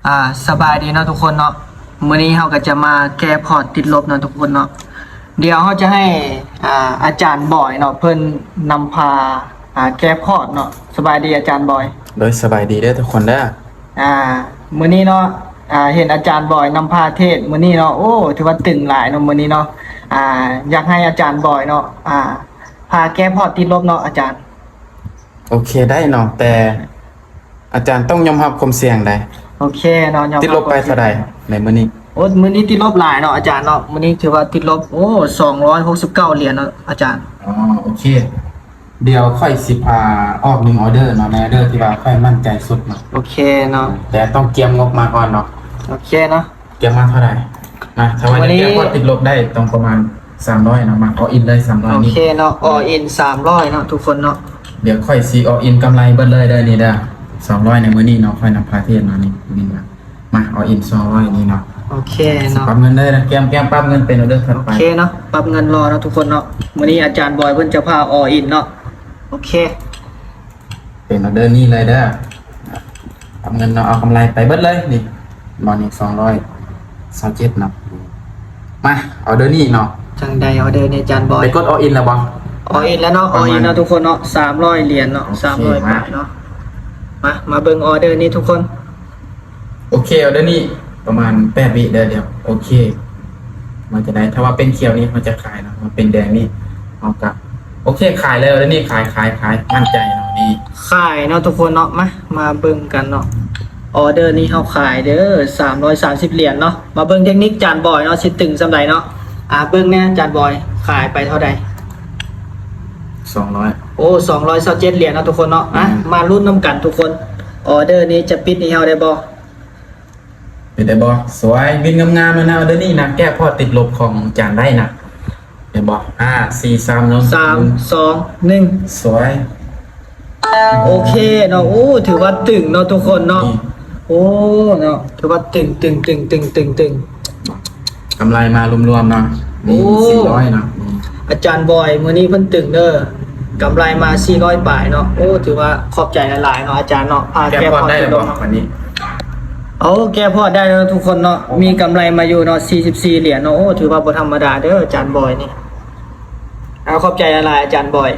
ອ່າ ສະບາຍດີເນາະທຸກຄົນເນາະ, ມື້ນີ້ເຮົາກໍຈະມາແກ້ພອດຕິດລົບເນາະທຸກຄົນເນາະ. ດຽວເຮົາຈະໃຫ້ ອ່າ ອາຈານບອຍເນາະ ເພິ່ນນຳພາ ອ່າ ແກ້ພອດເນາະ. ສະບາຍດີອາຈານບອຍ. ໂດຍ ສະບາຍດີເດີທຸກຄົນເດີ. ອ່າ ມື້ນີ້ເນາະ ອ່າ ເຫັນອາຈານບອຍນຳພາເທດມື້ນີ້ເນາະ, ໂອ້ ຖືວ່າຕຶງຫຼາຍເນາະມື້ນີ້ເນາະ. ອ່າ ຢາກໃຫ້ອາຈານບອຍເນາະ ອ່າ ພາແກ້ພອດຕິດລົບເນາະອາຈານ. ໂອເຄ ໄດ້ເນາະ ແຕ່ອາຈານຕ້ອງຍອມຮັບຄວາມສ່ຽງໃດ. ໂອເຄເນາະ ຍອມຮັບ. ຕິດລົບໄປເທົ່າໃດໃນມື້ນີ້? ໂອ້ ມື້ນີ້ຕິດລົບຫຼາຍເນາະອາຈານເນາະ, ມື້ນີ້ຖືວ່າຕິດລົບ ໂອ້ ສອງຮ້ອຍຫົກສິບເກົ້າຫຼຽນເນາະອາຈານ. ອໍ ໂອເຄ ດຽວຂ້ອຍຊິ ອ່າ ອອກໜຶ່ງອໍເດີເນາະ ໃນອໍເດີທີ່ວ່າຂ້ອຍໝັ້ນໃຈສຸດເນາະ. ໂອເຄເນາະ ແຕ່ຕ້ອງກຽມງົບມາກ່ອນເນາະ. ໂອເຄເນາະ. ກຽມມາເທົ່າໃດ? ນະ ຖ້າວ່າຢາກແກ້ພອດຕິດລົບໄດ້ ຕ້ອງປະມານສາມຮ້ອຍເນາະ, ມາອໍອິນເລີຍສາມຮ້ອຍ. ໂອເຄເນາະ ອໍອິນສາມຮ້ອຍເນາະທຸກຄົນເນາະ. ດຽວຂ້ອຍຊິອໍອິນກຳໄລເບິດເລີຍເດີນີ້ເດີ ສອງຮ້ອຍໃນມື້ນີ້ເນາະ, ຂ້ອຍນຳພາເທດມານີ້ ນີ້ມາ ມາອໍອິນສອງຮ້ອຍນີ້ເນາະ. ໂອເຄເນາະ ປັບເງິນເດີນະ ກຽມ ກຽມປັບເງິນເປັນອໍເດີຖັດໄປ. ໂອເຄເນາະ ປັບເງິນລໍເນາະທຸກຄົນເນາະ, ມື້ນີ້ອາຈານບອຍເພິ່ນຈະພາອໍອິນເນາະ. ໂອເຄ ເປັນອໍເດີນີ້ເລີຍເດີ. ເອົາເງິນເນາະ ເອົາກຳໄລໄປເບິດເລີຍນີ້ ບ່ອນນີ້ສອງຮ້ອຍຊາວເຈັດເນາະ. ມາ ອໍເດີນີ້ເນາະ. ຈັ່ງໃດອໍເດີນີ້ອາຈານບອຍ? ໄປກົດອໍອິນແລ້ວບໍ່? ອໍອິນແລ້ວເນາະ ອໍອິນເນາະທຸກຄົນເນາະ ສາມຮ້ອຍຫຼຽນເນາະ. ໂອເຄ ສາມຮ້ອຍບາດເນາະ. ມາ ມາເບິ່ງອໍເດີນີ້ທຸກຄົນ. ໂອເຄ ອໍເດີນີ້ປະມານແປດວິເດີ. ດຽວ ໂອເຄ ມັນຈະໄດ້ ຖ້າວ່າເປັນຂຽວນີ້ເຮົາຈະຂາຍເນາະ, ເປັນແດງນີ້ເຮົາກະ ໂອເຄ ຂາຍເລີຍ. ອໍເດີນີ້ຂາຍ ຂາຍ ຂາຍ ໝັ້ນໃຈເນາະນີ້. ຂາຍເນາະທຸກຄົນເນາະ. ມາ ມາເບິ່ງກັນເນາະ ອໍເດີນີ້ເຮົາຂາຍເດີ ສາມຮ້ອຍສາມສິບຫຼຽນເນາະ. ມາເບິ່ງເທັກນິກຈານບອຍເນາະ ຊິຕຶງສ່ຳໃດເນາະ. ອ່າ ເບິ່ງແດ່ຈານບອຍ ຂາຍໄປເທົ່າໃດ? ສອງຮ້ອຍ. ໂອ້ ສອງຮ້ອຍຊາວເຈັດຫຼຽນເນາະທຸກຄົນເນາະ. ອາ ອືມ ມາລຸ້ນນຳກັນທຸກຄົນ ອໍເດີນີ້ຈະປິດໃຫ້ເຮົາໄດ້ບໍ່? ເປັນໄດ້ບໍ່? ສວຍ ວິນງາມໆ ແລ້ວນະ ອໍເດີນີ້ນະ ແກ້ພອດຕິດລົບຂອງອາຈານໄດ້ນະ ເຫັນບໍ່? ຫ້າ ສີ່ ສາມ ໜຶ່ງ ສາມ ສອງ ໜຶ່ງ ສວຍ. ໂອເຄເນາະ ໂອ້ ຖືວ່າຕຶງເນາະທຸກຄົນເນາະ. ນີ້ ໂອ້ ເນາະ ຖືວ່າຕຶງ ຕຶງ ຕຶງ ຕຶງ ຕຶງ ຕຶງ ກຳໄລມາລວມໆເນາະ ນີ້ ໂອ້ ສີ່ຮ້ອຍເນາະ. ອາຈານບອຍ ມື້ນີ້ເພິ່ນຕຶງເດີ ກຳໄລມາສີ່ຮ້ອຍປາຍເນາະ. ໂອ້ ຖືວ່າຂອບໃຈຫຼາຍໆເນາະອາຈານເນາະ ພາແກ້ພອດໄດ້ແລ້ວບໍ່ວັນນີ້? ໂອ້ ແກ້ພອດໄດ້ແລ້ວທຸກຄົນເນາະ ມີກຳໄລມາຢູ່ເນາະ ສີ່ສິບສີ່ຫຼຽນເນາະ. ໂອ້ ຖືວ່າບໍ່ທຳມະດາເດີອາຈານບອຍນີ້. ເອົາ ຂອບໃຈຫຼາຍໆອາຈານບອຍ.